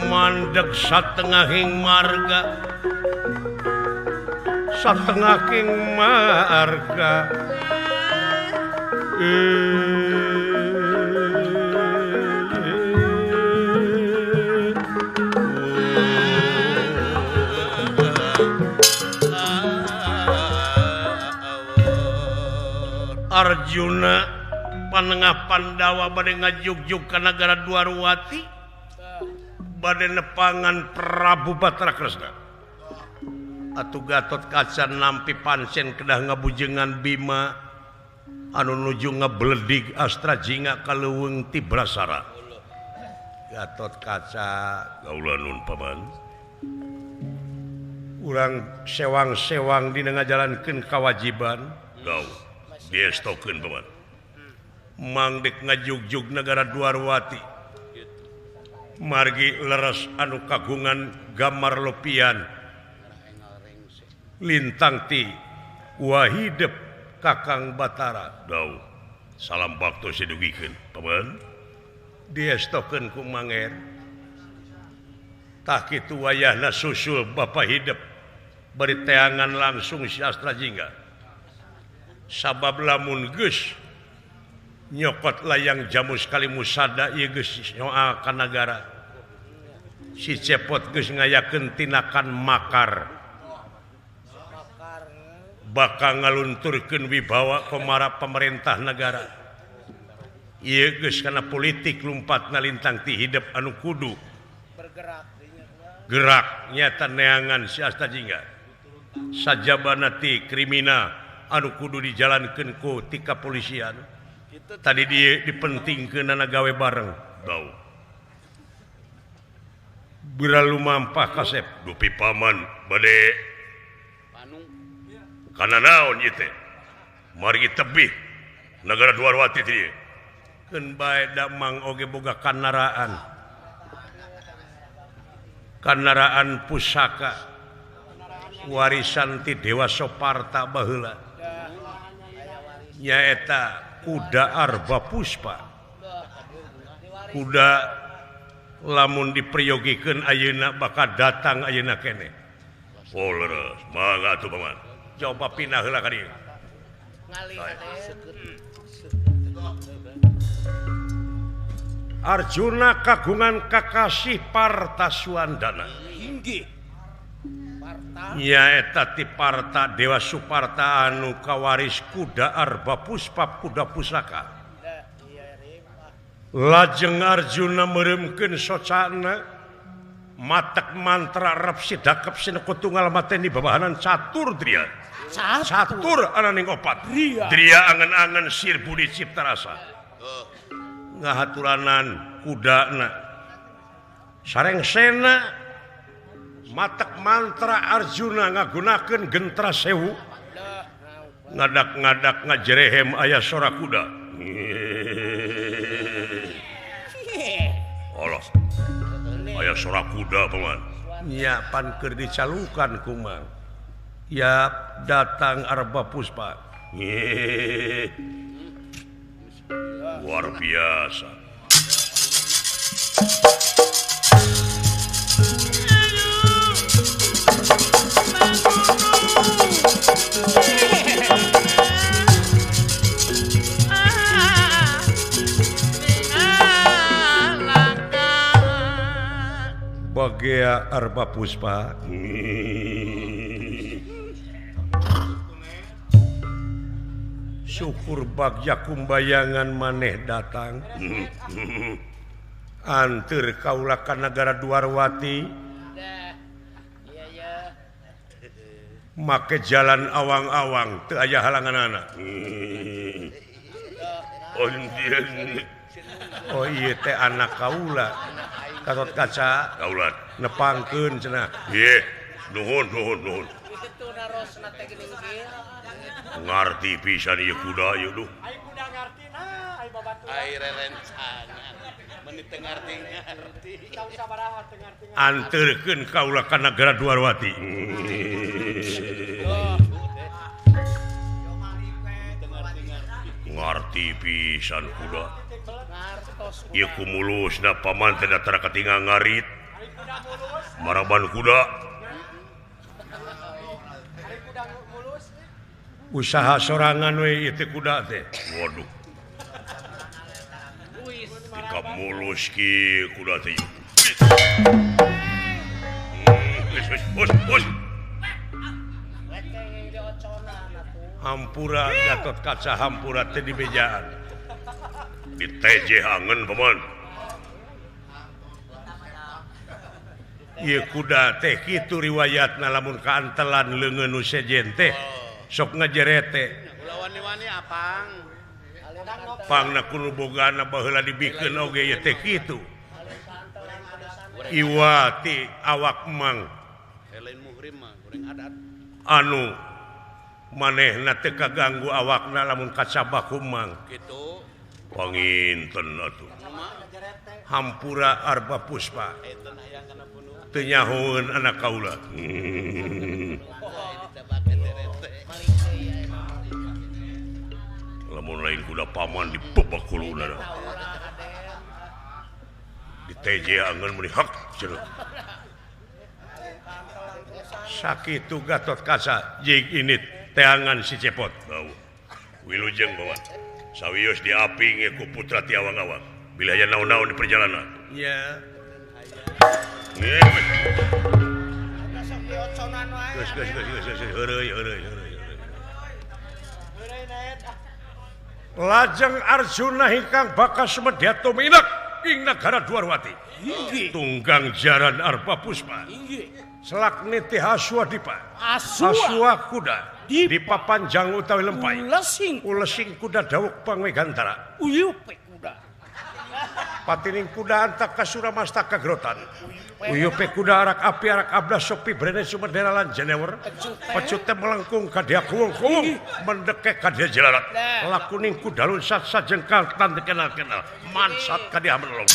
Mandeg satengahing marga. Satengahing marga. Arjuna panengah Pandawa bade ngajugjug ka nagara Dwarwati bade nepangan Prabu Batara Kresna. Atuh Gatot Kaca nampi pancen kedah ngabujengan Bima anu nuju ngabledig Astra Jingga ka leuweung Tibrasara. Gatot Kaca kaula nun paman. Urang sewang-sewang dina ngajalankeun kawajiban. Gau. Diestokeun paman. Mangdek ngajugjug nagara Dwarwati. Margi leres anu kagungan gamar lopian. Lintang ti wahidep Kakang Batara. Dau. Salam bakto sidugikeun paman. Diestokeun ku Manger. Tah kitu wayahna susul Bapa Hidep bari teangan langsung si Astra Jingga. Sabab lamun geus nyokot layang jamus kali musada ieu geus nyoal ka nagara. Si Cepot geus ngayakeun tinakan makar. Bakal ngalunturkeun wibawa komara pemerintah negara. Ieu geus kana politik lumpatna lintang ti hidep anu kudu gerak nyata neangan si Asta Jingga. Sajabana ti kriminal anu kudu dijalankeun ku ti kapolisian. Tadi dipentingkeun na gawe bareng. Bau. Beural lumampah kasep dupi paman bade kana naon ieu teh? Margi tebih nagara Dwarwati teh. Keun bae da mang oge boga kanaraan. Kanaraan pusaka warisan ti Dewa Soparta baheula. Nyaeta kuda Arba Puspa. Kuda lamun dipriyogikeun ayeuna bakal datang ayeuna keneh. Oh leres, mangga atuh paman. Coba pindah heula ka dieu. Arjuna kagungan kakasih Parta Suwandana. Inggih. Nyaeta ti Parta Dewa Suparta anu kawaris kuda Arba Puspa kuda pusaka. Lajeng Arjuna meureumkeun socana matek mantra rep sidakep sineko tunggal mateni babahanan catur dria. Catur ananing opat. Dria angen-angen sir budi cipta rasa. Ngahaturanan kudana. Sareng sena matek mantra Arjuna ngagunakeun gentra sewu. Ngadak-ngadak ngajerehem aya sora kuda. Allah. Aya sora kuda paman. Nya pan keur dicalukan kumang. Ya datang Arba Puspa. Luar biasa. Bagea Arba Puspa. Syukur bagja kumbayangan maneh datang. Anteur kaula ka nagara Dwarwati. Make jalan awang-awang teu aya halanganana. Oh ieu teh anak kaula. Gatot Kaca kaula nepangkeun cenah. Ieu nuhun nuhun nuhun. Ngarti pisan ieu kuda ieu duh. Ai kuda ngartina, ai babaturan. Ai rerencangan. Meuni teu ngarti-ngarti. Tahu sabaraha teu ngarti. Anterkeun kaula ka nagara Dwarwati. Ngarti pisan kuda. Ieu kumulusna paman teh datara katingal ngarit. Maraban kuda. Usaha sorangan we ieu teh kuda teh. Waduh. Tika mulus ki kuda teh. Hampura Gatot Kaca hampura teh di bejaan. Di TJ angen paman. Ieu kuda teh kitu riwayatna lamun kaantelan leungeun nu sejen teh sok ngajerete. Ulah wani-wani apang. Pangna kudu bogana baheula dibikeun oge ieu teh kitu. Iwati awak mang. Lain muhrim mah goreng adat. Anu manehna teu kaganggu awakna lamun kacabak ku mang. Kitu. Panginten atuh. Hampura Arba Puspa. Teu nyahoeun anak kaula. Lamun lain kuda paman dipebak kuluna. Di TJ angeun meuni hak cenah. Sakitu Gatot Kaca jeung init teangan si Cepot. Bau. Wilujeng bawa. Sawios diaping ku putra ti awang-awang. Bila aya naon-naon di perjalanan. Nya. Geus geus geus geus heureuy heureuy heureuy. Lajeng Arjuna ingkang bakas medya tuminak ing nagara Dwarwati. Tunggang jaran Arba Puspa. Selak niti Aswa Dipa. Aswa kuda Dipa panjang utawi lempai. Ulesing kuda dawuk pangwegantara. Uyupe kuda. Patining kuda antak kasura mastaka grotan. Uyupe kuda arak api arak ablas sopi brene sumedera lan jenewer. Pecute melengkung kadya kuwung-kuwung mendekek kadya jelarat. Lakuning kuda lunsat sajengkal tan dikenal-kenal. Mansat kadya melong.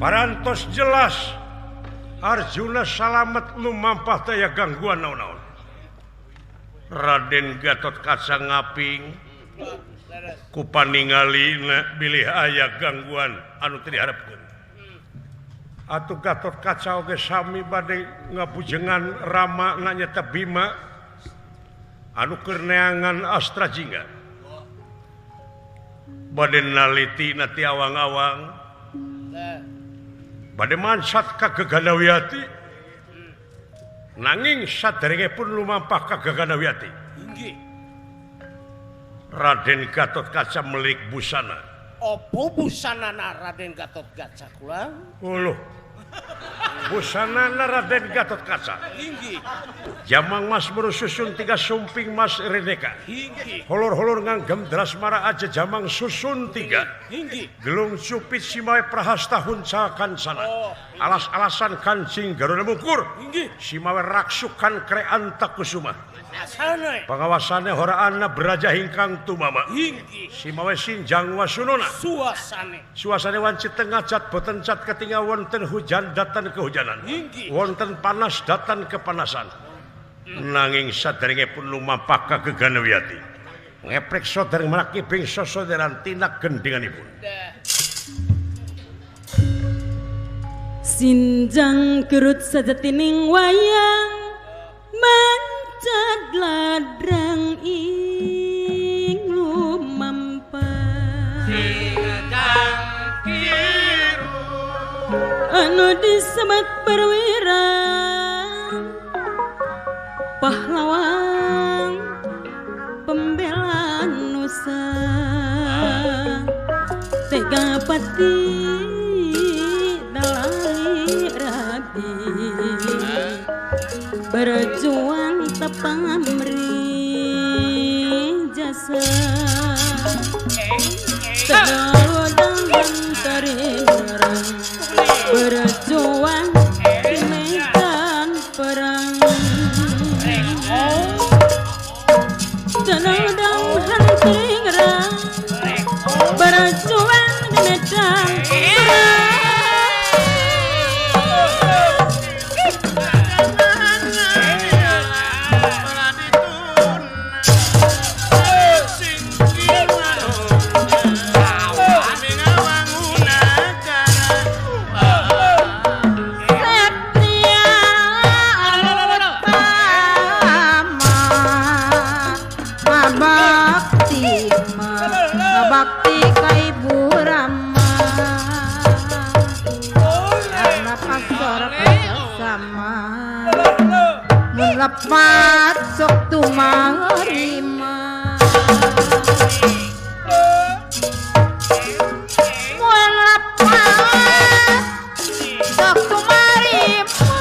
Parantos jelas Arjuna salamet lumampah daya gangguan naon-naon. Raden Gatot Kaca ngaping kupaningalina bilih aya gangguan anu teu diharepkeun. Atuh Gatot Kaca oge sami bade ngabujengan Rama nyaeta Bima anu keur neangan Astra Jingga. Bade naliti na ti awang-awang. Bade mansat ka Gaganawiyati. Nanging saderenge pun lumampah ka Gaganawiyati. Inggih. Raden Gatot Kaca melik busana. Apa busanana Raden Gatot Kaca kula? Uluh, Busanana Raden Gatot Kaca. Jamang Mas Susun tiga sumping Mas Reneka. Holor-holor nganggem drasmara aja jamang susun tiga. Gelung cupit simawe prahasta hunca kancana. Alas-alasan kancing Garuda Mungkur. Simawe raksukan kreanta kusuma. Pengawasannya horaana beraja hingkang tumama. Simawe sinjang wasunona. Suasane wanci tengah cat boten cat ketinggal wonten hujan datan kehujanan. Wonten panas datan kepanasan. Nanging saderengipun lumampah ka Geganawiyati. Ngepreksa dereng melaki bingsa soderan tindak gendinganipun. Sinjang gerut sejatining wayang mancad ladrang ing lumampah. Sinjang kirut anu disebat perwira pahlawan pembela nusa tega pati dalai rabi berjuang tepamri jasa tegalodang taringrang berjuang di medan perang. Tenang hantingrang berjuang di medan perang. Lepat sok tumarima mun lepat sok tumarima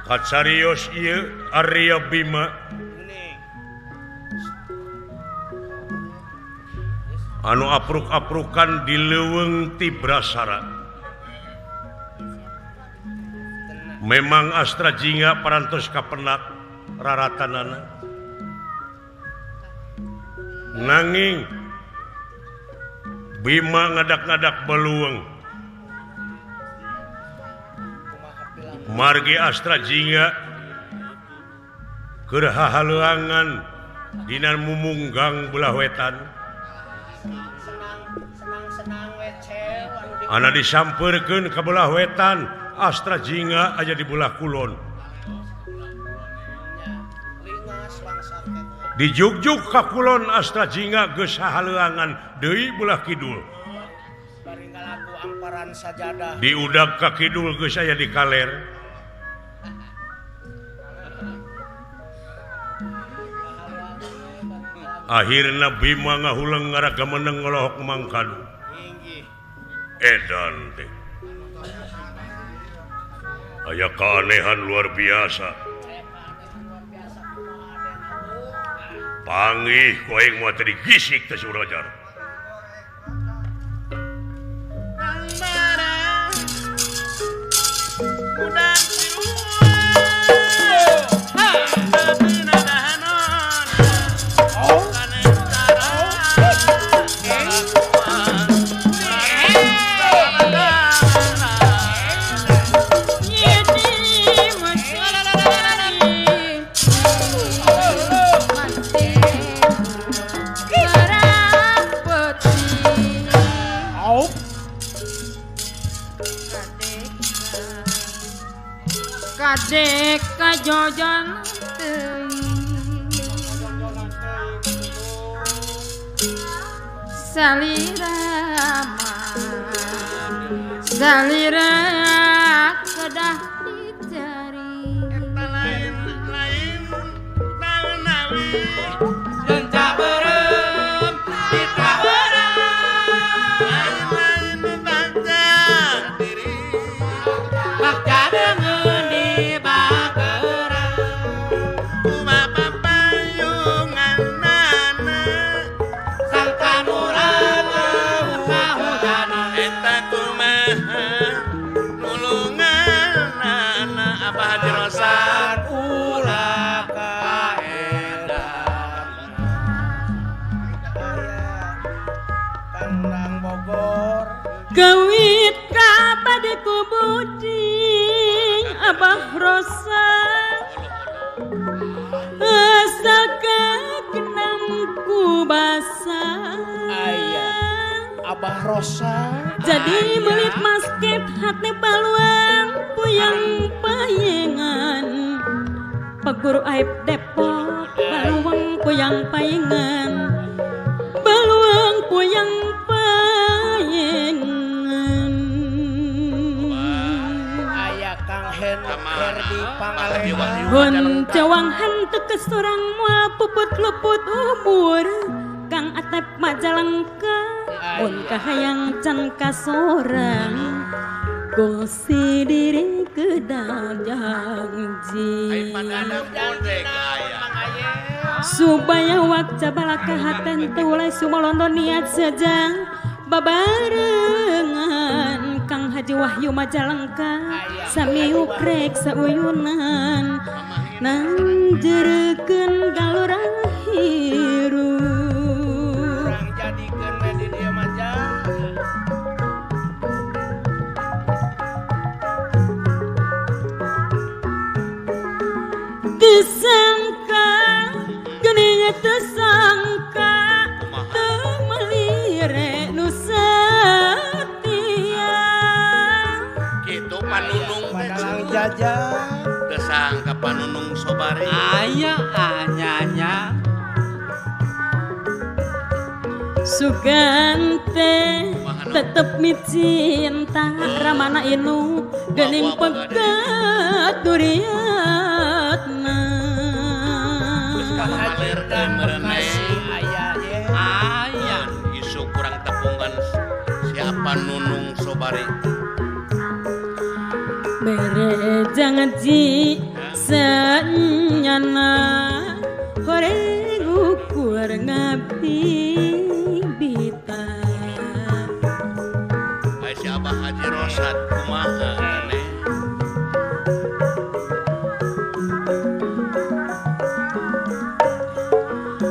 Kacarios ieu Arya Bima Anu apruk-aprukan di leuweung Tibrasara. Memang Astra Jingga parantos kapenak raratanana. Nanging Bima ngadak-ngadak belueng. Margi Astra Jingga keur hahaleuangan dina mumunggang belah wetan. Ana disampeurkeun ka belah wetan, Astra Jingga aja di belah kulon. Dijugjug ka kulon Astra Jingga geus hahaleuangan deui belah kidul. Diudag ka kidul geus aya di kaler. Akhirna Bima ngahuleng ngaraga meneng ngalohok mangkadu. Edan teh. Aya keanehan luar biasa. Pangih ku aing mah teh digisik teh Surajar. Kadek kajojon teuing salira salira kedah dicari eta lain lain nawi lenca berem kita berem lain lain baca diri bakca dengan di bageran kumaha payungan nana sangkanurang kahujana eta kumaha nulungan nana Abah Haji Rosan ulah kaedan Kandang Bogor gawit kabade ku budi Abah Rosa asal kakenang ku basah ayah Abah Rosa jadi melit masket hati baluang puyang payengan peguru aib Depok baluang puyang payengan baluang puyang payengan ayah Kang Herdi Pangalengan Hun cawang hantu kesorang mua puput luput umur Kang Atep Majalengka mun kahayang can kasorang gongsi diri kedal janji supaya wakca balaka haten tulai sumolondo niat sejang babarengan Kang Haji Wahyu Majalengka sami ukrek sauyunan nanjerekeun galura hirup urang jadikeun we di dieu mah Tesangka geuning tesangka teu melire nu satia kitu panunung Padalang jajah tesangka panunung sobari aya anyanya sugante tetep micinta ramana inu geuning pegat duriatna aya isu kurang tepungan siapa nunung sobari bere jangan ji senyana horeng ukur ngabing bita Si Abah Haji Rosad kumaha aneh.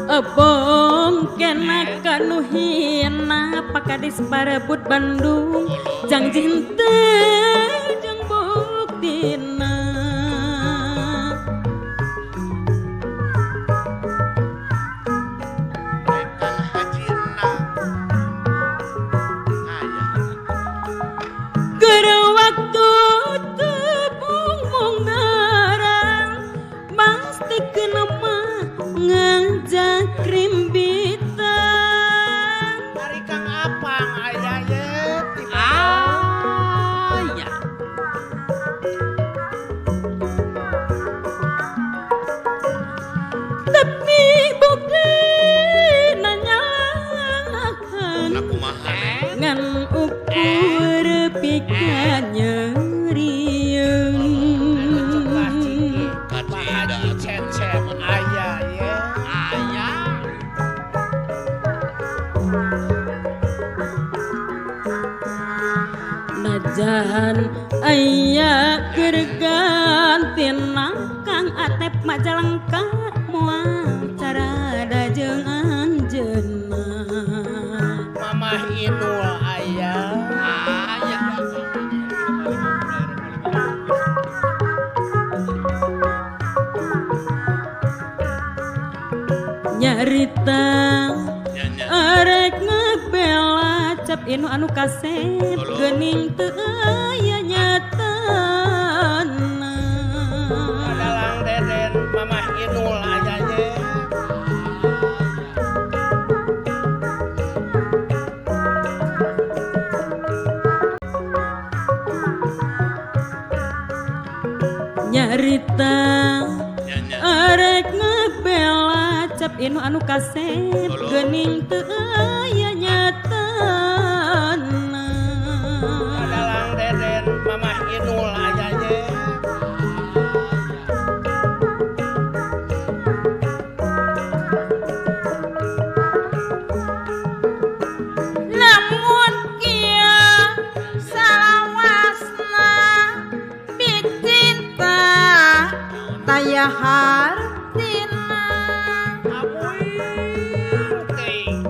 Ebong kena kanu hina pakadis parebut Bandung jang cinta jang buktina. Najan aya gergantina Kang Atep Majalengka moal carada jeung anjeunna. Mamah Inul aya. Aya. Nyarita arek ngebela cap inu anu kasep geuning teu aya nyatana. Padalang Deden Mamah Inul aya ye. Nyarita arek ngebela cap inu anu kasep geuning teu aya nyatana. Padalang Deden Mamah Inul aya ye. Lamun kieu salawasna bicinta taya hartina. Abuing teuing.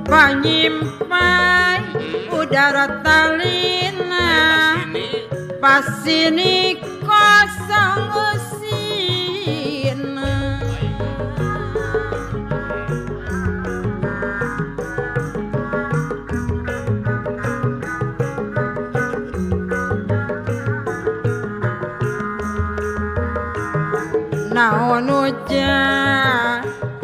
Panyimpai udara talina pasini kosong usina. Naon uja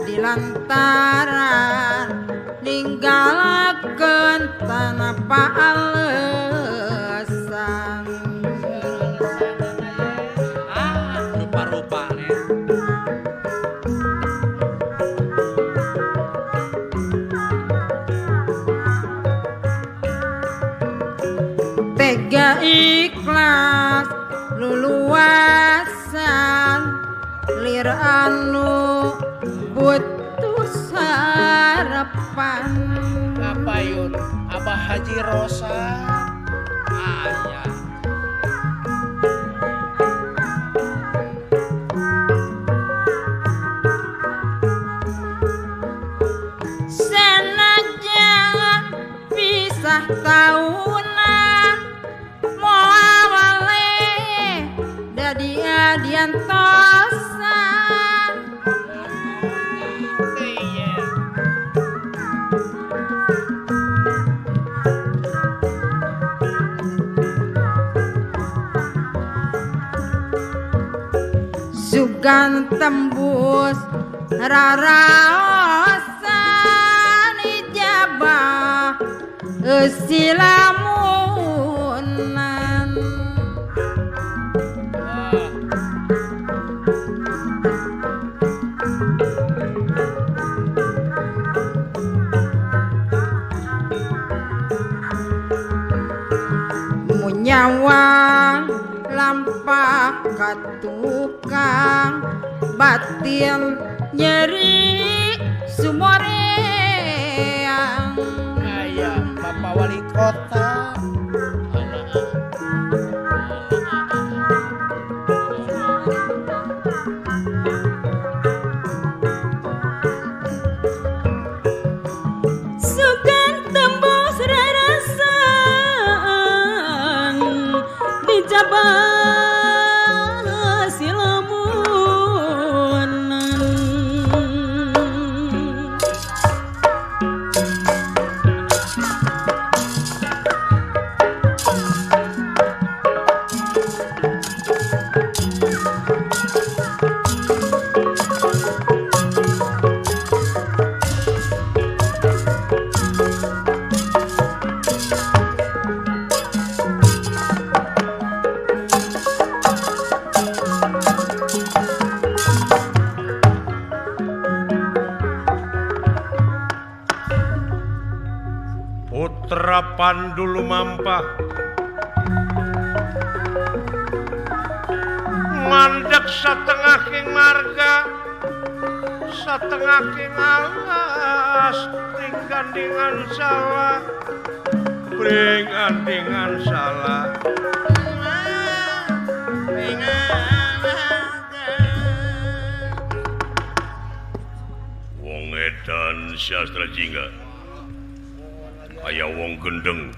di lantaran ninggalakeun tanpa alasan. Ah, rupa-rupa nih. Tega ikhlas luluasan lir anu butuh sarapan. Kapayun Abah Haji Rosad. Aya. Senajan pisah tahunan moal waleh dadi adiantosan. Sugan tembus raraosan ijabah silamunan. Munyawa Lampah ka tukang batin nyeri sumoreang. Aya Bapak Wali Kota. Sugan tembus rarasaan dijabah silamunan. Putra Pandu lumampah mandek satengah king marga satengah king alas ringgandingan salah ringgandingan salah. Wong edan Sastra Jingga aya wong gendeng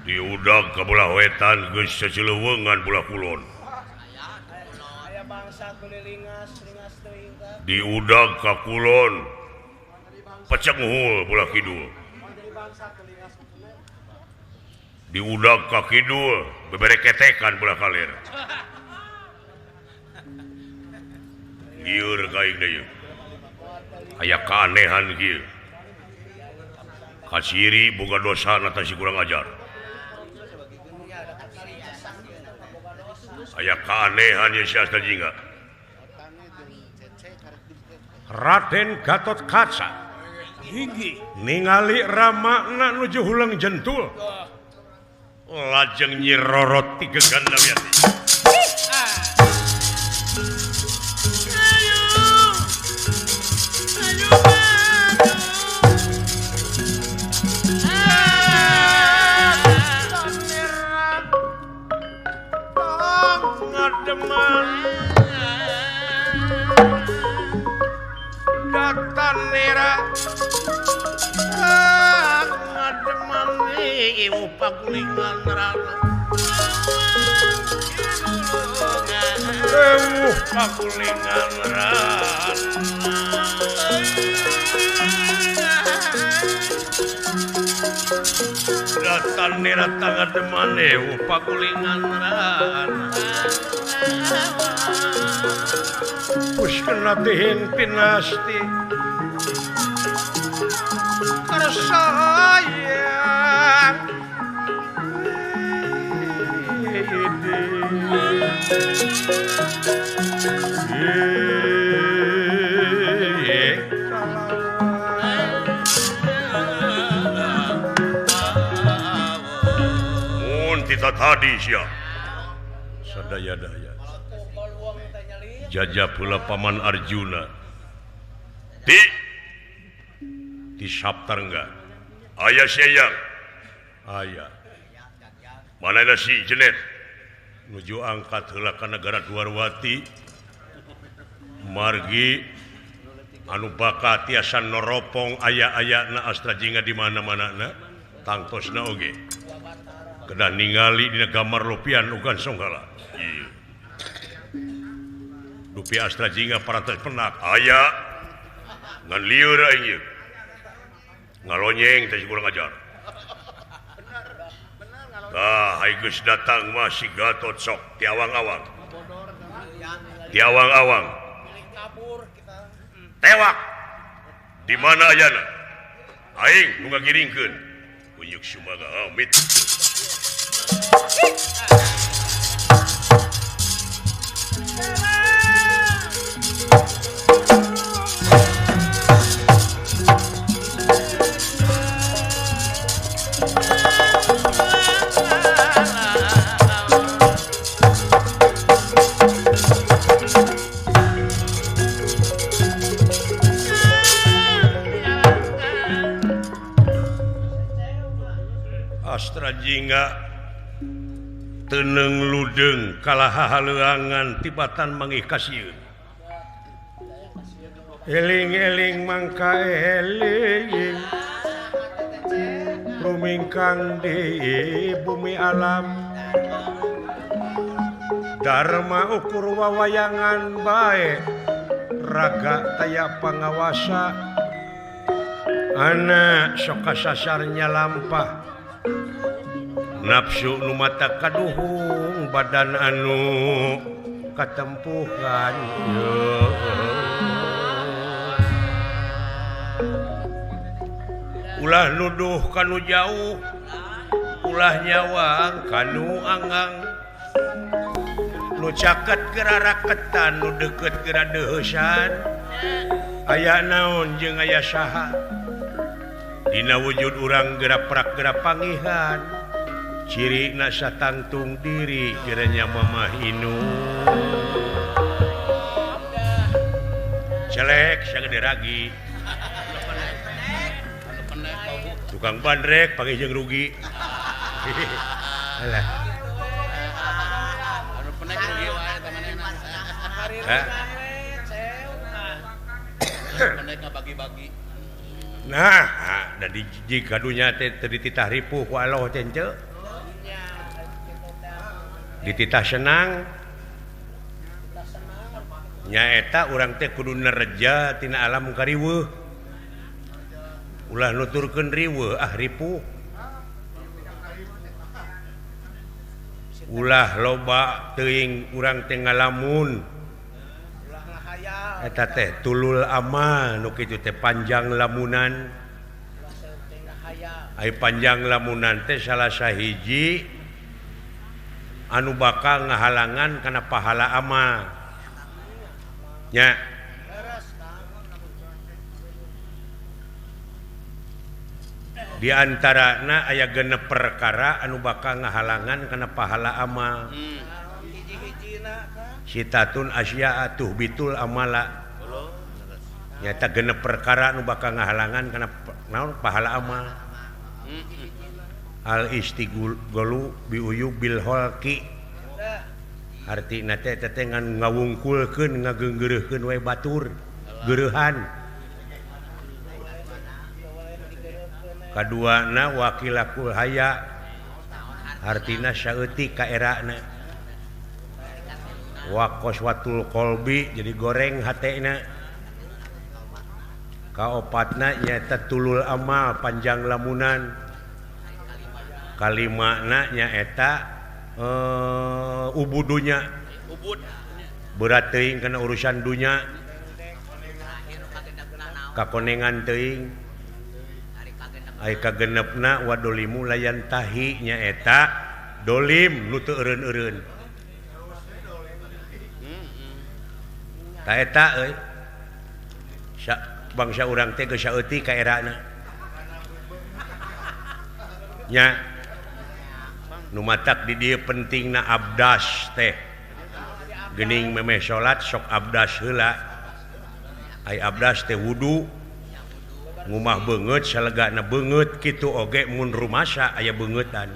diudag ka belah wetan geus sacileuweungan belah kulon, diudag ka kulon pecek nguhul belah kidul, diudag ka kidul bebereketekan belah kaler. Lieur ka aing deui aya keanehan kieu. Kaciri boga dosa na si kurang ajar. Aya keanehan ye si Astra Jingga. Raden Gatot Kaca ningali ramana nuju huleng jentul lajeng Nyi Roro tiga Gandawiyati. Pagulingan rana ewuh pagulingan rana datan nira tangademan ewuh pagulingan rana puskena tihin pinasti karsayang. Mun tita tadi sia sadaya-daya jajah pula paman Arjuna ti ti Saptarngga aya siang aya mana si Jenet nuju angkat heula ka negara Dwarwati margi anu bakal tiasa noropong aya-ayana Astra Jingga di mana-mana tangtosna oge kedah ningali dina gambar Lopian ugan Songgala. Ieu dupi Astra Jingga parantos penak aya ngan lieur aing ieu ngalonyeng teh kurang ajar. Ah, geus datang mah si Gatot sok tiawang-awang. Tiawang-awang. Tewak. Di mana ayana? Aing nu ngagiringkeun. Kunyuk sumaga amit. Astra Jingga teneng ludeng kalah hahaleuangan tibatan mangih kasieun. Eling-eling mangka eling rumingkang di bumi alam Dharma ukur wawayangan bae raga taya pangawasa anak sok kasasarnya lampah nafsu nu mata kaduhung badan anu katempuhan. Ulah nuduh kanu jauh, ulah nyawang kanu anggang, nu caket geura raketan, nu deukeut geura deuheusan. Aya naon jeung aya saha dina wujud urang geura prak geura pangihan. Ciri nasa tangtung diri gerenya Mamah Inu celek sagede ragi tukang bandrek panggih jeung rugi. Alah anu penek rugi wae teh manehna. Hah? Penek ngabagi-bagi. Nah, da jika dunya teh teu dititah ripuh ku Allah teh henteu. Dititah senang nyaeta urang teh kudu nereja tina alam kariweuh, ulah nuturkeun riweuh ah ripuh, ulah loba teuing urang teh ngalamun eta teh tulul amal nu kitu teh panjang lamunan. Ai panjang lamunan teh salah sahiji anu bakal ngahalangan kana pahala amal nya. Di antarana aya genep perkara anu bakal ngahalangan kana pahala amal. Sitatun asya'a tuhbitul amala, nyata genep perkara anu bakal ngahalangan kana naon pahala amal. Al istigholu biuyubil holki, artina teh teh ngan ngawungkulkeun ngageunggeureuhkeun we batur geureuhan. Kaduana wakilakul haya, artina saeutik ka erana. Wa qaswatul qalbi, jadi goreng hatena. Kaopatna nyaeta tulul amal panjang lamunan. Kalimana nyaeta ubudunya, berat teuing kana urusan dunya, kakonengan teuing. Ai kagenepna wadolimu layan tahi nyaeta dolim nu teu eureun-eureun. Ta eta euy bangsa urang teh geus saeutik ka erana nya. Nu matak di dieu pentingna abdas teh, geuning memeh salat sok abdas heula. Ai abdas teh wudu, ngumah beungeut salegana beungeut kitu oge mun rumasa aya beungeutan.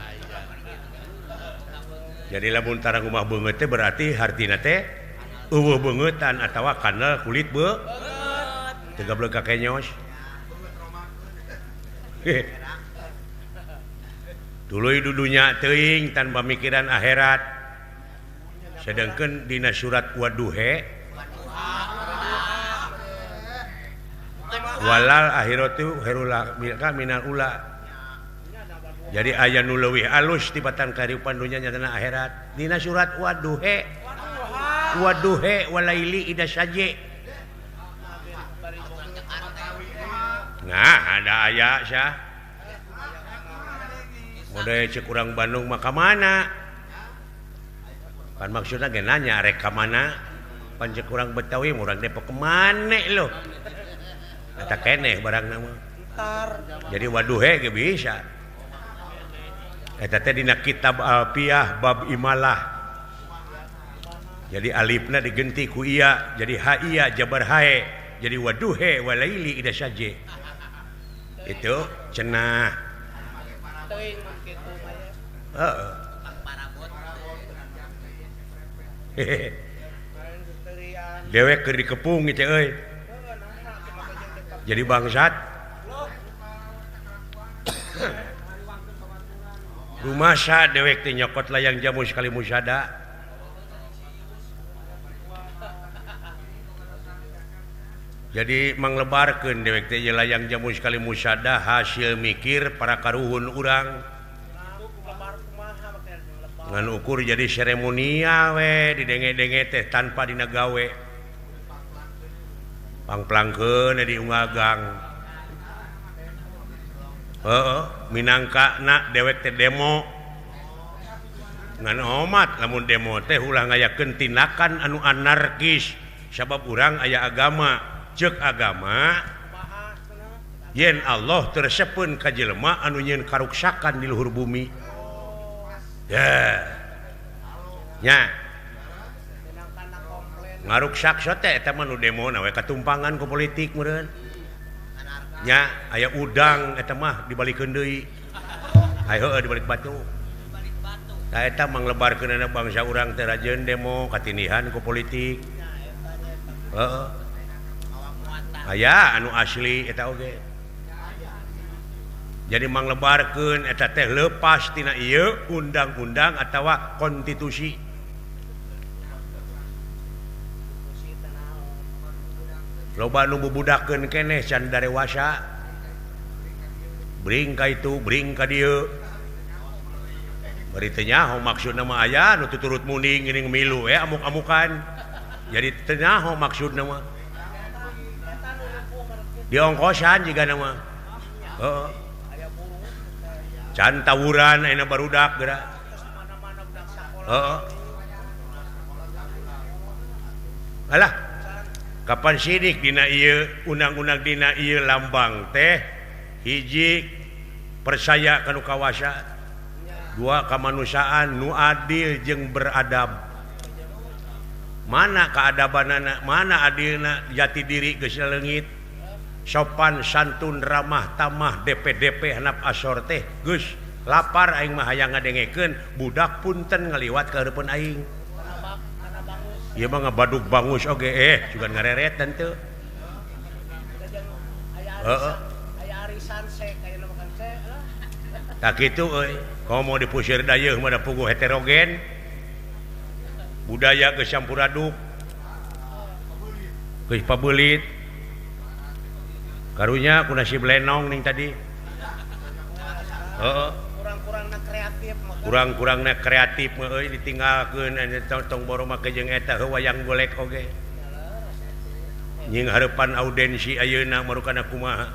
Jadi lamun tara ngumah beungeut teh berarti hartina teh eueuh beungeutan atawa kanal kulit beungeut teu gablek ka kenyos. Tuluy dudunya teuing tanpa mikiran akhirat. Sedangkan dina surat Waduhe walal akhiratu khairul laka minal ula. Jadi aya nu leuwih alus tibatan kariupan dunya nyatana akhirat. Dina surat Waduhe Waduhe walaili ida saje. Nah, ada aya syah. Mode cek urang Bandung mah ka mana? Kan maksudna ge nanya rek ka mana? Pan cek urang Betawi urang Depok ke mana loh? Eta keneh barangna mah. Jadi waduhe ge bisa. Eta teh dina kitab Alfiah bab imalah. Jadi alifna digenti ku iya, jadi ha iya jabar hae. Jadi waduhe walaili ida saje. Itu cenah. Teuing mun kitu mah ya. Heeh. Hehehe. Dewek keur dikepung teh euy. Jadi bangsat. Rumasa dewek teh nyokot layang jamu sekali musada. Jadi manglebarkeun dewek teh layang jamu sekali musada hasil mikir para karuhun urang. Ngan ukur jadi seremonial we didenge-denge teh tanpa dina gawe. Pangplangkeun di unggal gang. Heeh, minangka na dewek teh demo. Ngan omat lamun demo teh ulah ngayakeun tindakan anu anarkis sabab urang aya agama. Ceuk agama yen Allah tersepeun ka jelema anu nyieun karuksakan di luhur bumi. Ya. Nya. Ngaruksak teh eta mah nu demo na we katumpangan ku politik meureun. Nya aya udang eta mah dibalikeun deui. Hayo heueuh dibalik batu. Tah eta manglebarkeunana bangsa urang teh rajeun demo katindihan ku politik. Heeh. Aya anu asli eta oge. Jadi manglebarkeun eta teh leupas tina ieu undang-undang atawa konstitusi. Loba nu bubudakeun keneh can darewasa. Bring ka itu, bring ka dieu. Bari teu nyaho maksudna mah aya nu tuturut munding geuning milu we amuk-amukan. Jadi teu nyaho maksudna mah. Diongkosan jiga nama. Heeh. Can tawuran ayeuna barudak geura. Heeh. Alah. Kapan sidik dina ieu undang-undang dina ieu lambang teh hiji percaya ka nu kawasa, dua kamanusiaan nu adil jeung beradab. Mana keadabanana, mana adilna jati diri geus leungit. Sopan santun ramah tamah DPDP hanap asor teh geus lapar aing mah hayang ngadengekeun budak punten ngaliwat ka hareupeun aing. Ieu mah ngabadug bangus oge sugan ngareret teu. Heeh. Aya arisan se aya makan se lah. Tah kitu euy, komo dipusir dayeuh mah da puguh heterogen. Budaya geus campur aduk. Geus pabeulit. Karunya ku nasib lenong ning tadi. Heeh. Kurang-kurangna kreatif mah. Kurang-kurangna kreatif mah euy ditinggalkeun tong boro make jeung eta heuh wayang golek oge. Nying hareupan audensi ayeuna marukana kumaha.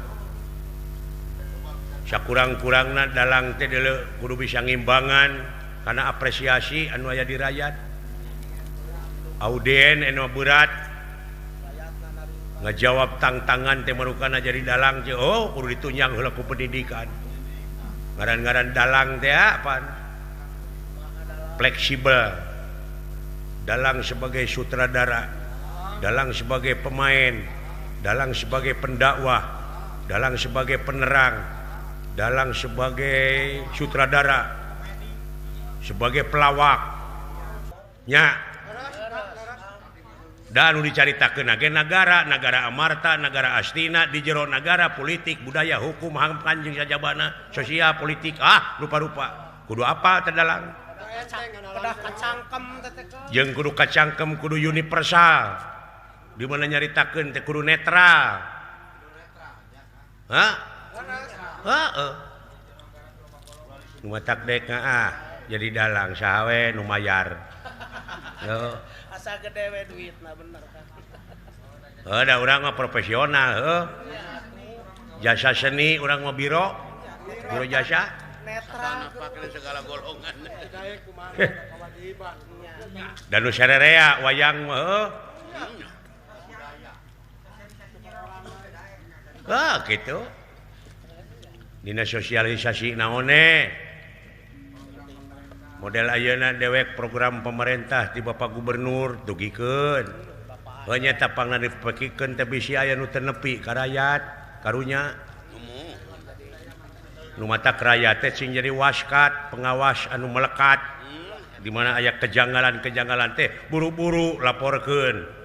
Sakurang-kurangna dalang teh deuleu kudu bisa ngimbangan kana apresiasi anu aya di rakyat. Audien anu berat ngajawab tangtangan teh marukana jadi dalang teh oh kudu ditunjang heula ku pendidikan. Ngaran-ngaran dalang teh apaan? Fleksibel. Dalang sebagai sutradara, dalang sebagai pemain, dalang sebagai pendakwah, dalang sebagai penerang, dalang sebagai sutradara, sebagai pelawak. Nya. Dan nu dicaritakeun ge nagara, nagara Amarta, nagara Astina, di jero nagara politik, budaya, hukum, HAM, kanjeng sajabana, sosial, politik, ah rupa-rupa. Kudu apa teh dalang? Kedah kacangkem teh. Jeung kudu kacangkem, kudu universal. Di mana nyaritakeun teh kudu netral. Hah? Heeh. Nu matak dek ah jadi dalang saha we nu mayar. Heuh. Asa gede we duitna bener kan. Heuh da urang mah profesional heuh. Jasa seni urang mah biro. Biro jasa. Netral segala golongan. Dan nu sarerea wayang mah heuh. Ah kitu. Dina sosialisasi naone? Model ayeuna dewek program pemerintah di Bapak Gubernur dugikeun. Heuh nya tapangna dipekikeun teh bisi aya nu teu nepi ka rakyat karunya. Nu matak rakyat teh sing jadi waskat, pengawas anu melekat. Di mana aya kejanggalan-kejanggalan teh buru-buru laporkeun.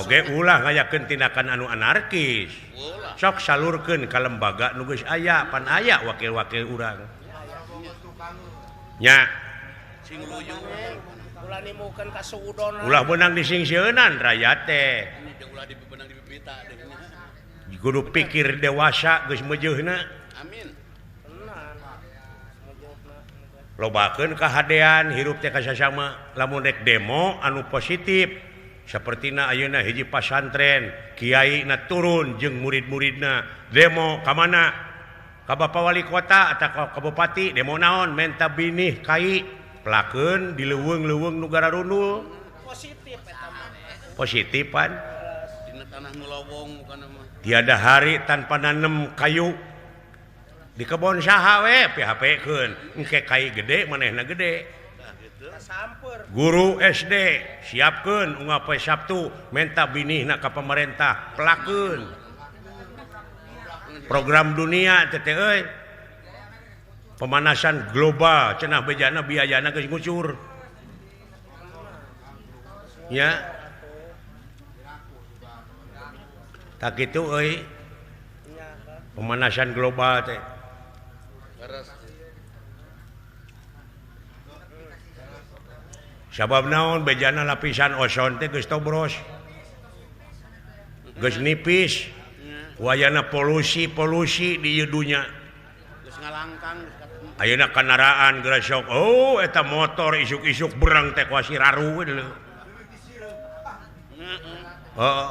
Oge ulah ngayakeun tindakan anu anarkis. Sok salurkeun ka lembaga nu geus aya, pan aya wakil-wakil urang. Nya. Ulah beunang disingsieunan rakyat teh. Kudu pikir dewasa geus meujeuna. Amin. Lobakeun kahadean hirup teh kasasama lamun rek demo anu positif sapertina ayeuna hiji pasantren kiai na turun jeung murid-muridna demo ka mana ka Bapak Wali Kota atau ka Bupati demo naon menta binih kai pelakeun di leuweung-leuweung nu gararundul positif eta mah positifan dina tanah nu lowong bukan mah tiada hari tanpa nanem kayu di kebon saha we PHP-keun engke kai gede manehna gede. Guru SD siapkeun unggal poe Sabtu menta binihna ka pemerintah pelakeun. Program dunia teh euy. Pemanasan global cenah bejana biayana geus ngucur. Nya. Tak kitu euy. Pemanasan global teh. Sabab naon bejana lapisan ozon teh geus tobros. Geus nipis. Wayana polusi-polusi di ieu dunya. Geus ngalangkang. Ayeuna kendaraan gresok. Oh, eta motor isuk-isuk berang teh kuasi raru we deuleu. Heeh.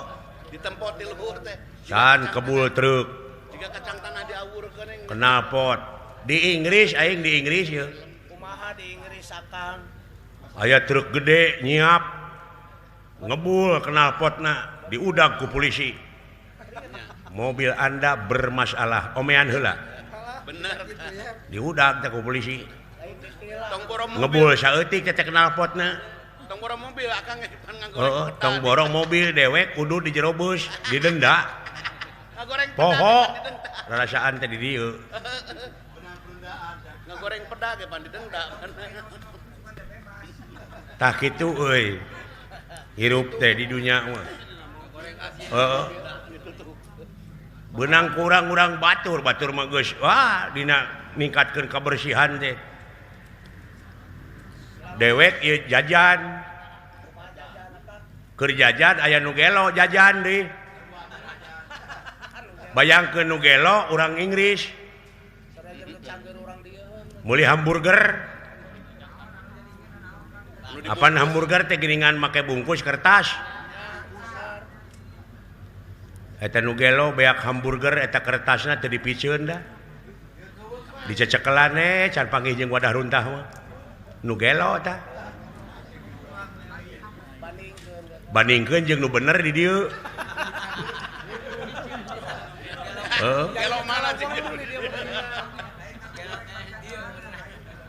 Ditempot di luhur teh. Can kebul truk. Jiga kacang tanah diawurkeun yang knalpot. Di Inggris aing di Inggris ye. Kumaha di Inggris akang? Aya truk gede nyiap ngebul knalpotna diudag ku polisi. Mobil Anda bermasalah, omean heula. Bener. Diudag teh ku polisi. Tong borong mobil. Ngebul saeutik teh knalpotna. Tong borong mobil akang ge pan ngagoreng. Heeh, tong borong mobil dewek kudu di jero bus, didenda. Ngagoreng poho. Rarasaan teh di dieu. Ngagoreng peda ge pan didenda. Tah kitu euy. Hirup teh di dunya mah. Heeh. Beunang kurang urang batur, batur mah geus wah dina ningkatkeun kabersihan teh. Dewek ieu jajan. Keur jajan aya nu gelo jajan deui. Bayangkeun nu gelo urang Inggris. Meuli hamburger. Apaan hamburger teh geuningan make bungkus kertas. Eta nu gelo beak hamburger eta kertasna teu dipiceun dah. Dicecekelan can panggih jeung wadah runtah mah. Nu gelo tah. Bandingkeun jeung nu bener di dieu. Heeh. Gelo malah jeung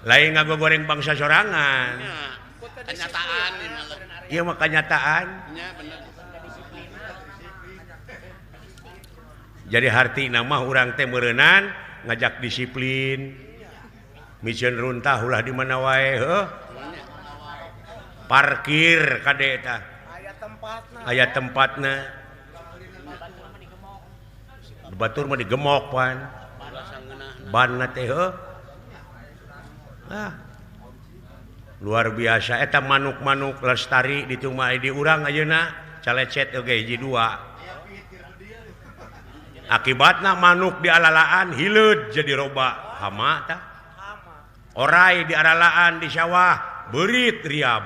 lain ngagogoreng bangsa sorangan. Kenyataan ieu mah kenyataan. Nya bener. Jadi hartina mah urang teh meureunan ngajak disiplin. Miceun runtah ulah di mana wae heuh. Parkir kade tah. Aya tempatna. Aya tempatna. Batur mah digemok pan. Banna teh heuh. Ah. Luar biasa eta manuk-manuk lestari di tumah di urang ayeuna calecet oge hiji dua. Akibatna manuk di alalaan hileud jadi roba hama tah. Orai di alalaan di sawah beurit riab.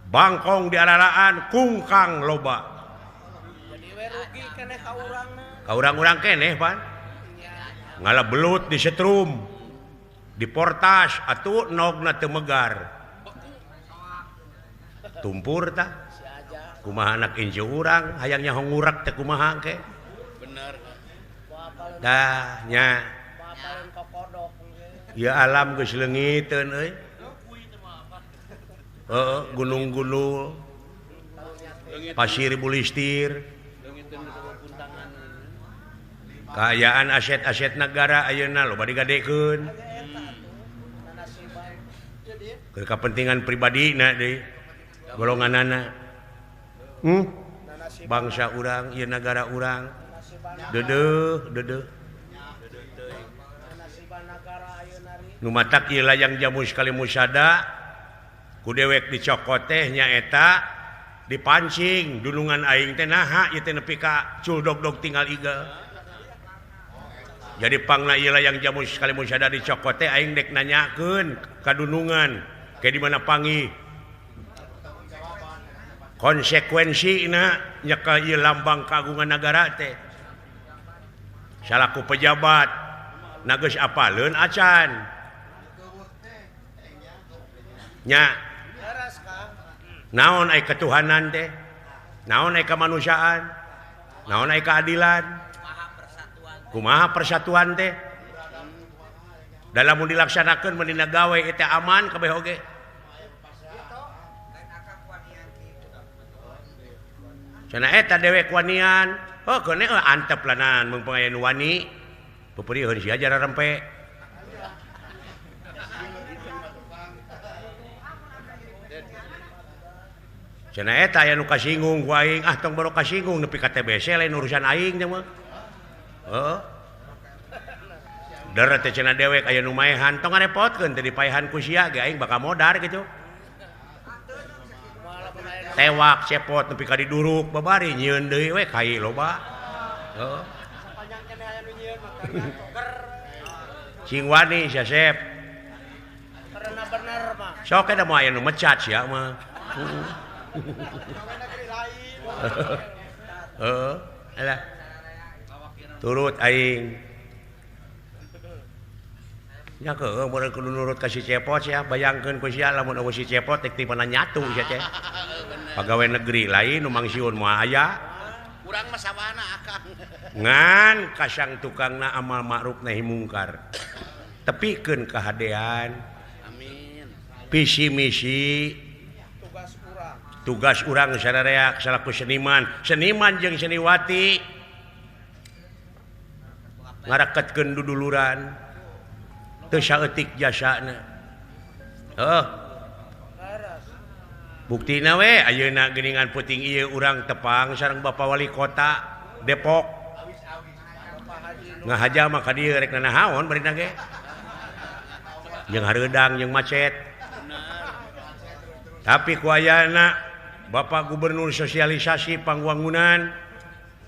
Bangkong di alalaan kungkang loba. Jadi we rugi keneh ka urangna. Ka urang-urang keneh pan. Ngala belut di setrum. Di portas atuh nogna teu megar. Tumpur tah. Kumaha anak incu urang hayang nyaho ngurak teh kumaha ke. Bener. Dah nya. Ya alam geus leungiteun euy. Heeh, gunung-gunung. Pasir bulistir. Kaayaan aset-aset negara ayeuna loba digadekeun. Keur kapentingan pribadina deui golonganana. Bangsa urang ieu nagara urang. Deudeuh deudeuh. Nu matak ieu layang jamus kali musada ku dewek dicokot teh nyaeta dipancing dunungan aing teh naha ieu teh nepi ka cul dog-dog tinggal igel. Jadi pangna ieu layang jamus kali musada dicokot teh aing dek nanyakeun ka dunungan ke di mana panggih. Konsekuensina nyekel ieu lambang kagungan nagara teh. Salaku pejabat na geus apaleun acan. Nya. Naon ai ketuhanan teh? Naon ai kemanusiaan? Naon ai keadilan? Kumaha persatuan teh? Dalam mun dilaksanakeun mun dina gawe teh aman kabeh oge. Cenah eta dewek wanian, oh keun antep lanan mun pangaya nu wani. Peupeurieun sia jara rempe. Cenah eta aya nu kasinggung ku aing, ah tong boro kasinggung nepi ka TBC lain urusan aing teh mah. Heeh. Deret teh cenah dewek aya nu maehan, tong ngarepotkeun teh dipaehan ku sia ge aing bakal modar kitu. Tewak cepot nepi ka diduruk babari nyieun deui we kai loba. Heeh. Cing wani sia sep. Bener mah. Sok eta moal aya nu mecat sia mah. Heeh, alah. Turut aing. Nya keueuh mun kudu nurut ka si Cepot sia, bayangkeun ku sia lamun eueuh si Cepot teh ti mana nyatu sia teh. Pagawe negeri lain nu mangsiun moal aya. Urang mah sawana akang. Ngan kasang tukangna amal ma'ruf nahi mungkar. Tepikeun kahadean. Amin. Visi misi tugas urang sararea salaku seniman, seniman jeung seniwati ngaraketkeun duduluran teu saeutik jasana. Heuh. Buktina we ayeuna geuningan peuting ieu urang tepang sareng Bapak Wali Kota Depok. Ngahaja mah ka dieu rek nanahaon barina ge. Jeung hareudang jeung macet. Tapi ku ayana Bapak Gubernur sosialisasi pangwangunan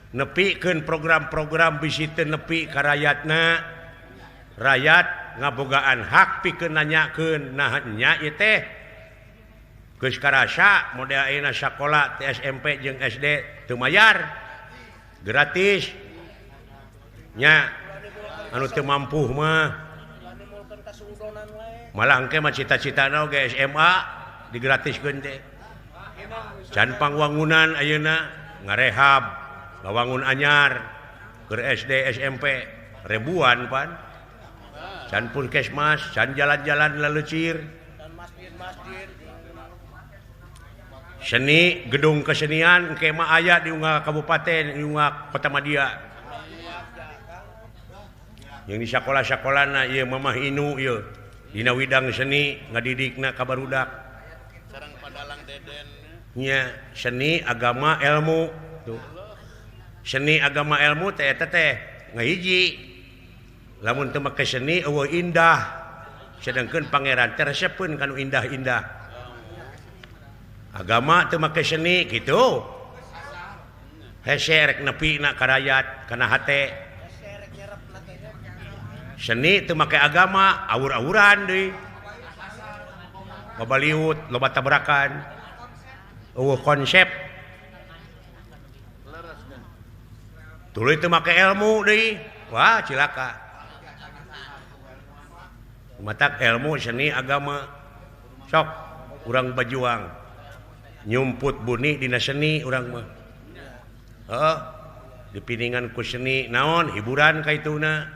nepikeun program-program bisi teu nepi ka rayatna. Rayat ngabogaan hak pikeun nanyakeun nah nya ieu teh geus karasa model ayeuna sakola teh SMP jeung SD teu mayar gratis nya anu teu mampu mah malah engke mah cita-citana oge SMA digratiskeun teh. Can pangwangunan ayeuna ngarehab ngawangun anyar keur SD SMP ribuan pan. Can puskesmas, can jalan-jalan lalecir. Seni gedung kesenian engke mah aya di unggal kabupaten, di unggal kota madya. Yang di sakola-sakolana ieu Mamah Inu ieu dina widang seni ngadidikna ka barudak. Sareng Padalang Deden. Nya seni agama ilmu tuh. Seni agama ilmu teh eta teh ngahiji. Lamun teu make seni eueuh indah. Sedangkeun pangeran teh resepeun kanu indah-indah. Agama teu make seni kitu. Hese rek nepina ka rayat kana hate. Seni teu make agama awur-awuran deui. Loba liut, loba tabrakan. Eueuh konsep. Tuluy teu make ilmu deui. Wah, cilaka. Matak ilmu seni agama sok urang bajuang nyumput buni dina seni urang mah. Heuh, dipiningan ku seni naon hiburan kaituna.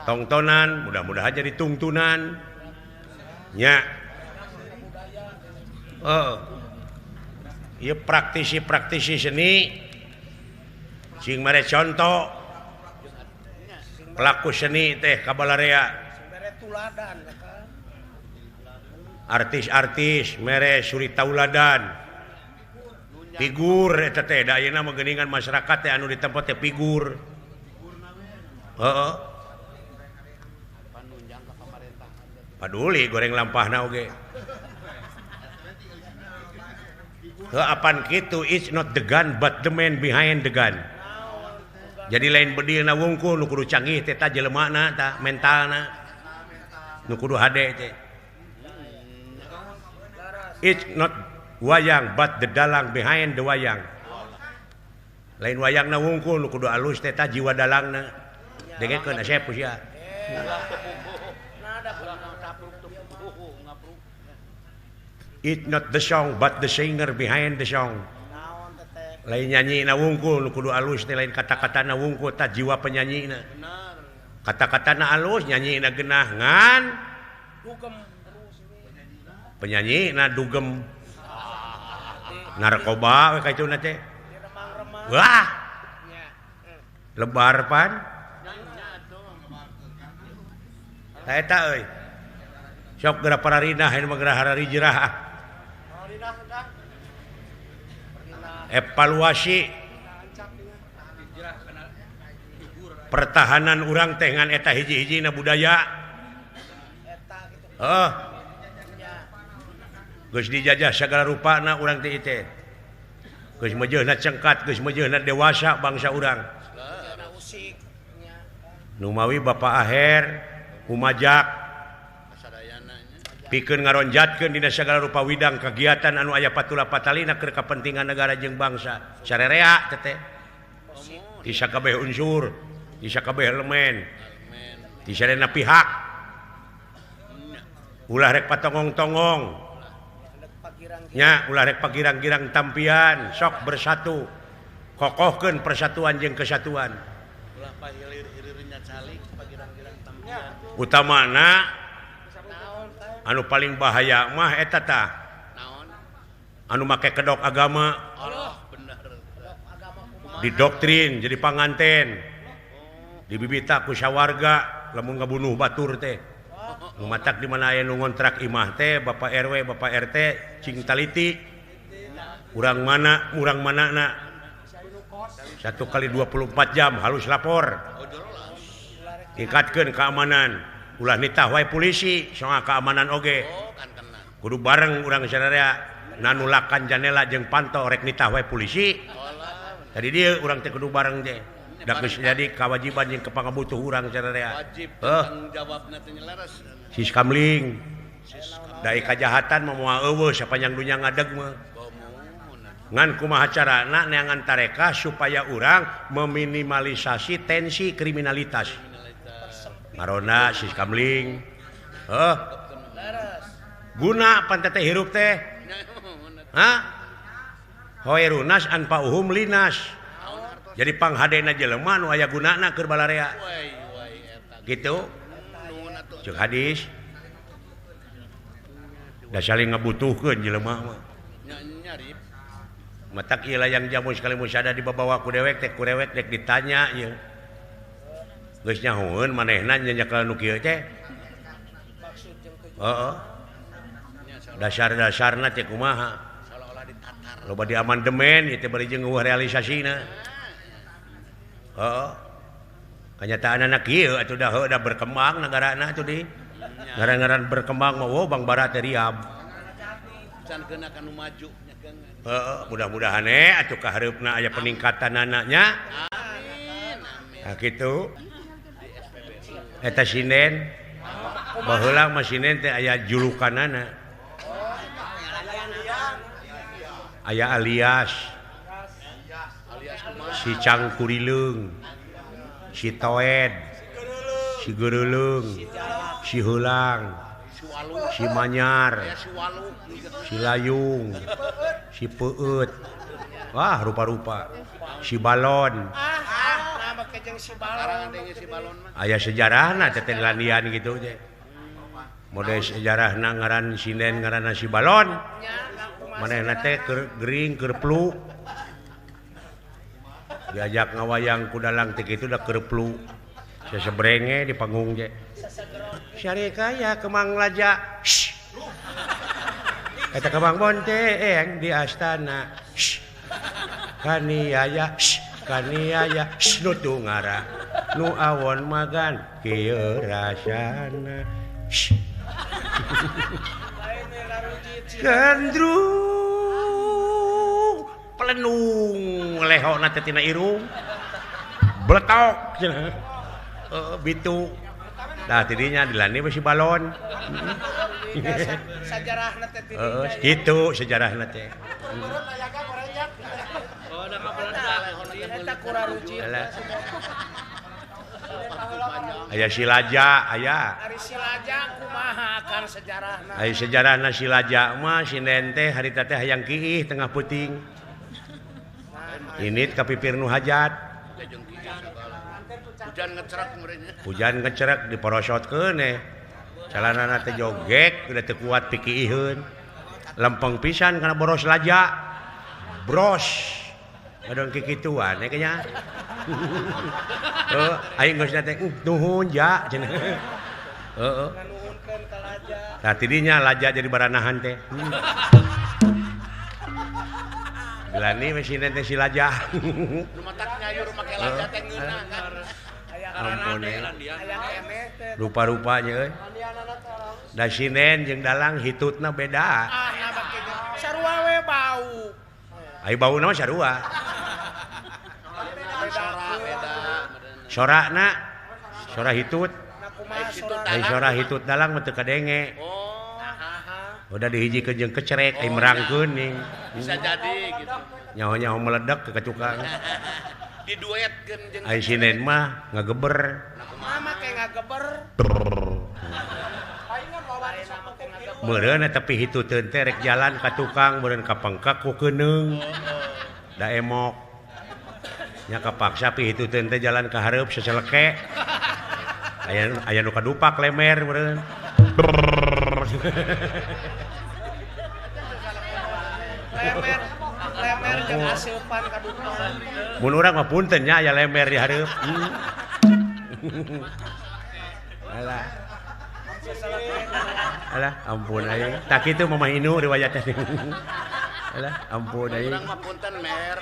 Tongtonan mudah-mudahan jadi tungtunan. Nya. Heuh. Ieu praktisi-praktisi seni sing mere contoh. Pelaku seni teh kabalarea. Artis-artis mere suri tauladan. Figur eta teh da ayeuna mah geuningan masyarakat teh anu di tempat teh figur. Heeh. Paduli goreng lampahna oge. Heuh apan kitu, it's not the gun but the man behind the gun. Jadi lain bedilna wungkul nu kudu canggih teh ta jelemana ta mentalna. Nu kudu hade teh. It's not wayang but the dalang behind the wayang. Lain wayangna wungkul nu kudu alus teh ta jiwa dalangna. Dengekeun asep sia. It's not the song but the singer behind the song. Lain nyanyi na wungkul nu kudu alus teh lain kata-katana wungkul ta jiwa penyanyina. Kata-katana alus nyanyina genah ngan penyanyi na dugem narkoba we kacuna teh. Wah. Lebar pan. Ta eta euy. Sok geura pararinah ieu mah geura hararijrah. Evaluasi pertahanan urang teh ngan eta hiji-hijina budaya. Heuh. Geus dijajah sagala rupana urang teh teh. Geus meujeuhna cengkat, geus meujeuhna dewasa bangsa urang. Numawi Bapak Aher kumajak pikeun ngaronjatkeun dina sagala rupa widang kegiatan anu aya patula patalina keur kapentingan negara jeung bangsa. Sarerea teh teh. Ti sakabeh unsur, ti sakabeh elemen, ti sadayana pihak. Ulah rek patongong-tongong. Nya ulah rek pagirang-girang tampian, sok bersatu. Kokohkeun persatuan jeung kesatuan. Ulah pahilir-hilirnya calik pagirang-girang tampian. Utamana anu paling bahaya mah eta tah. Naon? Anu make kedok agama. Allah, bener. Didoktrin jadi panganten. Dibibita ku sawarga lamun ngabunuh batur teh. Nu matak di mana aya nu ngontrak imah teh Bapak RW, Bapak RT cing taliti. Urang mana, urang manana. 1 kali 24 jam halus lapor. Tingkatkeun keamanan. Ulah nitah wae polisi soal keamanan oge. Kudu bareng urang sararea nanulakan janela jeung panto rek nitah wae polisi. Tadi dia urang teh kudu bareng teh. Da geus jadi kewajiban jeung kepangabutuh urang sararea. Wajib tanggung jawabna teh nyelaras. Siskamling. Da kajahatan mah moal eueuh sapanjang dunya ngadeg mah. Ngan kumaha carana neangan tareka supaya urang meminimalisasi tensi kriminalitas. Marona siskamling. Heuh. Guna pan teh hirup teh. Hah? Hoerunas anfa'uhum linas. Jadi panghadena jelema nu aya gunana keur balarea. Gitu. Ceuk hadis. Da saling ngabutuhkeun jelema mah. Matak ieu layang jamu sekali musada dibabawa ku dewek teh ku dewek dek ditanya ieu. Geus nyahoeun manehna nyekel nu kieu teh. Heeh. Dasar-dasarna teh kumaha? Loba diamandemen ieu teh bari jeung eueuh realisasina. Heeh. Kanyataanana kieu atuh da heuh da berkembang nagarana atuh di. Ngaran-ngaran berkembang mah wow Bang Barat teh riab. Can keuna ka nu maju. Heeh, mudah-mudahan atuh ka hareupna aya peningkatanana nya. Amin. Amin. Nah kitu. Eta sinden baheula mah sinden teh aya julukanana. Aya alias si Cangkurileung, si Toed, si Geureuleung, si Heulang, si Manyar, si Layung, si Peueut. Wah, rupa-rupa. Si Balon. Aya sejarahna teh landian gitu teh. Mode sejarahna ngaran sinden ngaranna si Balon. Manehna teh keur gering keur plu. Diajak ngawayang ku dalang teh kitu da keur plu. Sesebrenge di panggung ge. Syarikaya Kemang Laja. Eta Kemang Bonteng di astana. Kaniaya, kaniaya, nu tungara, nu awon magan kieu rasana. Gandrung pelenung lehona teh tina irung. Bletok cenah. Bitu. Nah tidinya dilani besi balon. Sejarahna teh tidinya. Kitu sejarahna teh. Aya Silaja aya. Ari Silaja kumaha akang sejarahna? Aya sejarahna Silaja mah sinden teh harita teh hayang kiih tengah peuting. Init ka pipir nu hajat. Hujan ngecerak meureun. Hujan ngecerak diporosotkeun eh. Calanana teh jogek udah teu kuat pikiiheun. Lempeng pisan kana boros laja. Bros. Ngadon kikituan eh kayaknya. Heuh, aing geus teh nuhun ja cenah. Heeh. Nganuhunkeun ka laja. Tah tidinya laja jadi baranahan teh. Dilani we sinden teh si laja. Nu matak nyayur make laja teh ngeunah kan. Ampun rupa-rupanya euy. Da sinden jeung dalang hitutna beda. Ah, sarua we bau. Ai bauna mah sarua. Sorana sora hitut. Ai sora hitut dalang mah teu kadenge. Udah dihijikeun jeung kecerek ai merangkeun ning. Bisa jadi gitu. Nyaho-nyaho meledak ke tukang. Diduetkeun jeung ai sinden mah ngageber. Kumaha make ngageber? Meureun eta pihituteun teh rek jalan ka tukang meureun kapengkak ku keuneung. Da emok. Nya kapaksa pihituteun teh jalan ka hareup seseleke. Aya aya nu kadupak lemer meureun. Lemer lemer jeung aseupan kadupak. Mun urang mah punten nya aya lemer di hareup. Alah. Alah, ampun aing. Tak kitu Mamah Inu riwayatnya. Alah, ampun aing. Urang mah punten mer.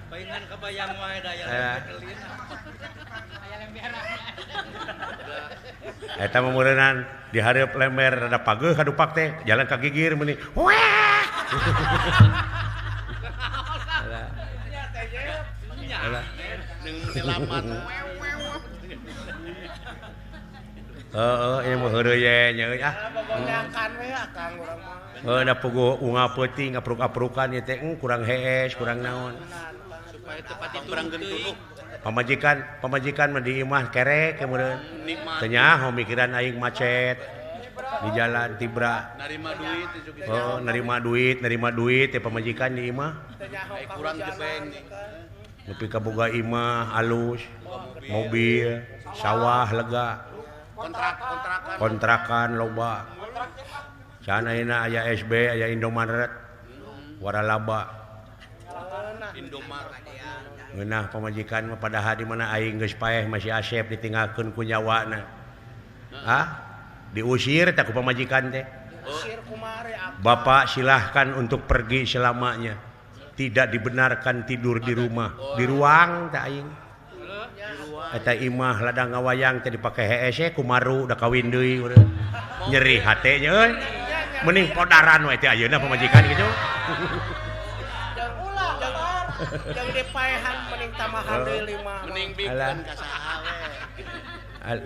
Paingan kebayang wae da aya lemer. Eta mah meureunnan di hareup lemer rada pageuh kadupak teh, jalan ka gigir meuni. Wah. Alah. Alah. Heeh, ieu mah heureuy ye nya euy ah. Babonyakan we akang urang mah. Heuh da puguh unggal peuting apruk-aprukan ieu teh kurang hees, kurang naon. Supaya tepat itu kurang gentuh. Pamajikan, pamajikan mah di imah kerek meureun. Teu nyaho mikiran aing macet di jalan tibra. Narima duit Oh, narima duit teh pamajikan di imah. Kurang jebeng. Nepi ka boga imah alus, mobil, sawah lega. Kontrakan loba. Sana ayeuna aya SB, aya Indomaret, waralaba. Indomaret. Ngeunah pamajikan mah padahal di mana aing geus paeh masih asep ditinggalkeun ku nyawana. Hah? Diusir teh ku pamajikan teh. Bapak silahkan untuk pergi selamanya. Tidak dibenarkan tidur di rumah, di ruang teh aing. Eta imah ladang ngawayang teh dipake hees kumaru da kawin deui nyeri hate nya euy. Mending podaran we teh ayeuna pamajikan kitu. Jeung dipaehan mending tambahan deui 5. Mending bikeun ka saha we.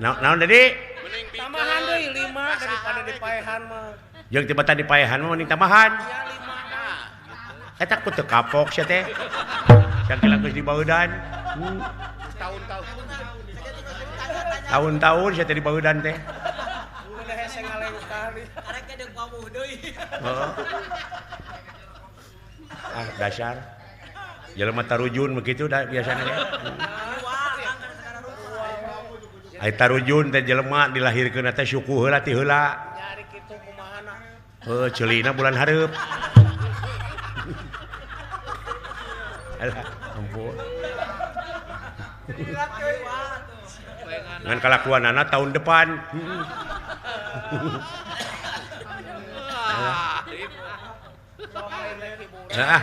Naon tadi? Mending bikeun tambahan deui 5 daripada dipaehan mah. Jeung tibatan dipaehan mah mending tambahan. Iya 5. Eta ku teu kapok sia teh. Sakieu geus dibaudan. Tahun-tahun. Tahun-tahun sia teh dibaudan teh. Udah hese ngalengkah deui. Arek ge deung pamuh deui. Heeh. Ah dasar. Jelema tarujun begitu dah biasanya ya. Ai tarujun teh jelema dilahirkeun teh suku heula ti heula. Nyari kitu kumahana. Heuh ceulina bulan hareup. Alah ampun. Ngan kalakuanana tahun depan. Heeh.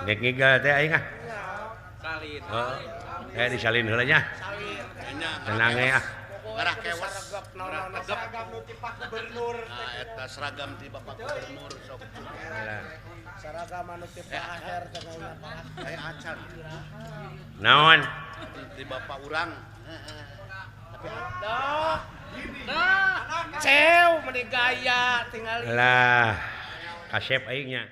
Nek ngigal teh aing ah. Salin. Heeh. Disalin heula nya. Tenang we ah. Ngarah kewas. Seragam nu ti Pak Gubernur. Nah, eta seragam ti Bapak Gubernur sok. Seragam anu ti Pak Aher cenah Pak. Aya acan. Naon? Ti bapak urang. Tapi dah. Nah, cew meni gaya tingali. Lah, kasep aing nya.